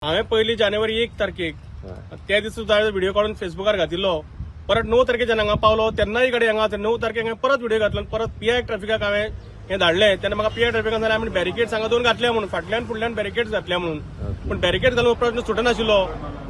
हांवें पयली जानेवारी 1 तारखेक त्या दिसा सुद्दां व्हिडिओ काडून फेसबुकार घातिल्लो. परत 9 तारखेच्यान हांगा पावलो तेन्नाय कडेन हांगा 9 तारखेक हांवें परत व्हिडिओ घातलो आनी परत पीआय ट्रॅफिकाक हांवें हें धाडलें. तेन्ना म्हाका पीआय ट्रॅफिकान जाल्यार आमी बॅरिकेड्स हांगा दोन घातल्या म्हणून, फाटल्यान फुडल्यान बॅरिकेड्स घातल्या म्हणून, पूण बॅरिकेड घालून प्रश्न सुटनाशिल्लो.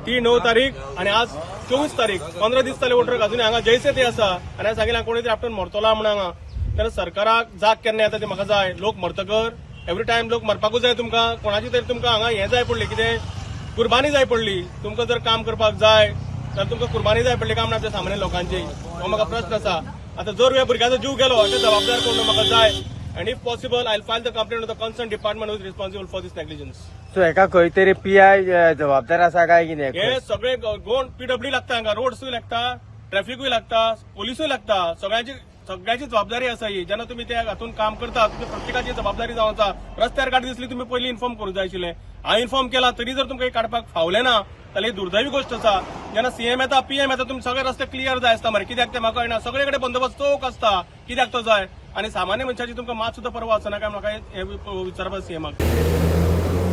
ती 9 तारीख आनी आज 24 तारीख, 15 दीस जाले. हो ट्रक अजून हांगा जैसे ते आसा आनी हांवें सांगिल्लें कोणी तरी आपटून मरतलो म्हणून हांगा. तेन्ना सरकाराक जाग केन्ना येता ते म्हाका जाय. लोक मरतकर एवरी टायम लोक मरपाकूच जाय तुमकां? कोणाची तरी तुमकां हांगा हें जाय पडली, कितें कुर्बानी जाय पडली तुमकां? जर काम करपाक जाय जाल्यार तुमकां कुर्बानी जाय पडली काय म्हणून आमच्या सामान्य लोकांची, हो म्हाका प्रश्न आसा. आतां जर ह्या भुरग्याचो जीव गेलो, हाका जबाबदार कोण म्हाका जाय. And if possible, I file the complaint the concern department is responsible for this negligence. So हेका खंय तरी पीआय जबाबदार आसा काय कितें? हे सगळे गोवन पीडब्ल्यू लागता हांगा, रोड्सूय लागता, ट्रॅफिकूय लागता, पोलिसूय लागता. सगळ्यांची सगळ्यांची जबाबदारी आसा ही. जेन्ना तुमी त्या हातून काम करता, तुमी प्रत्येकाची जबाबदारी जावन आसा. रस्त्यार गाडी दिसली, तुमी पयलीं इन्फॉर्म करूंक जाय आशिल्लें. हांवें इन्फॉर्म केला तरी जर तुमकां काडपाक फावलें ना जाल्यार ही दुर्दैवी गोश्ट आसा. जेन्ना सीएम येता, पीएम येता, तुमी सगळे रस्ते क्लियर जाय आसता मरे. कित्याक तें म्हाका कळना. सगळे कडेन बंदोबस्त चोख आसता, कित्याक तो जाय आनी सामान्य मनशाची तुमकां मात सुद्दां पर्वा आसना काय, म्हाका हें विचारपाक सीएमाक.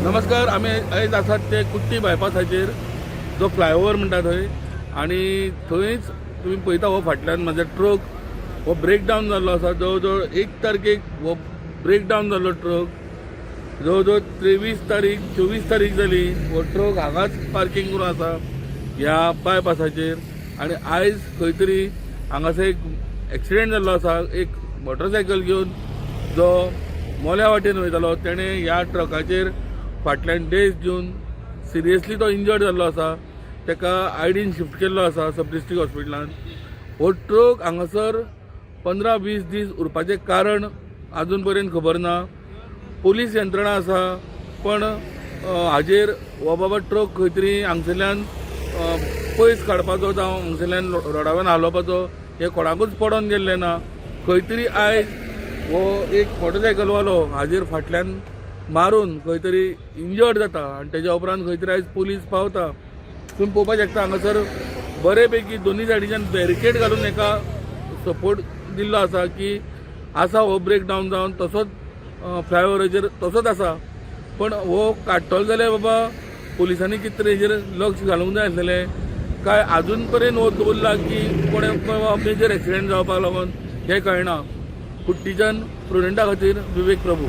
नमस्कार. आमी आयज आसात ते कुट्टी बायपासाचेर, जो फ्लायओवर म्हणटा थंय. आनी थंयच तुमी पळयता, हो फाटल्यान म्हाजो ट्रक हो ब्रेकडावन जाल्लो आसा. जवळ जवळ 1 तारखेक हो ब्रेकडावन जाल्लो ट्रक, जवळ जवळ 23 तारीख, 24 तारीख जाली, हो ट्रक हांगाच पार्कींग करून आसा ह्या बायपासाचेर. आनी आयज खंय तरी हांगासर एक एक्सिडेंट जाल्लो आसा. एक मोटरसायकल घेवन जो मोल्या वाटेन वयतालो, तेणें ह्या ट्रकाचेर फाटल्यान डेस दिवन सिरियसली तो इंजर्ड जाल्लो आसा. ताका आयडीन शिफ्ट केल्लो आसा सब डिस्ट्रिक्ट हॉस्पिटलान. हो ट्रक हांगासर 15-20 दीस उरपाचें कारण अजून पर्यंत खबर ना. पोलीस यंत्रणा आसा, पण हाजेर हो बाबा ट्रक खंय तरी हांगसरल्यान पयस काडपाचो जावं हांगसरल्यान रोडावेल्यान हालोवपाचो, हें कोणाकूच पडोन गेल्लें ना. खंय तरी आयज हो एक मोटरसायकलवालो हाजेर फाटल्यान मारून खंय तरी इंजर्ड जाता आनी तेज्या उपरांत खंय तरी आयज पोलीस पावता. तुमी पळोवपाक शकता, हांगासर बरे पैकी दोनी सायडीच्यान बॅरिकेड घालून एका सपोर्ट दिल्लो आसा की आसा हो ब्रेक डावन जावन तसोच फ्लायओवराचेर तसोच आसा. पण हो काडटलो जाल्यार बाबा पोलिसांनी कितें तरी हेजेर लक्ष घालूंक जाय आसलेलें. काय अजून पर्यंत हो दवरला की कोणे मेजर एक्सिडेंट जावपाक लागून, हें कळना. कुट्टीच्यान प्रुडंटा खातीर विवेक प्रभू.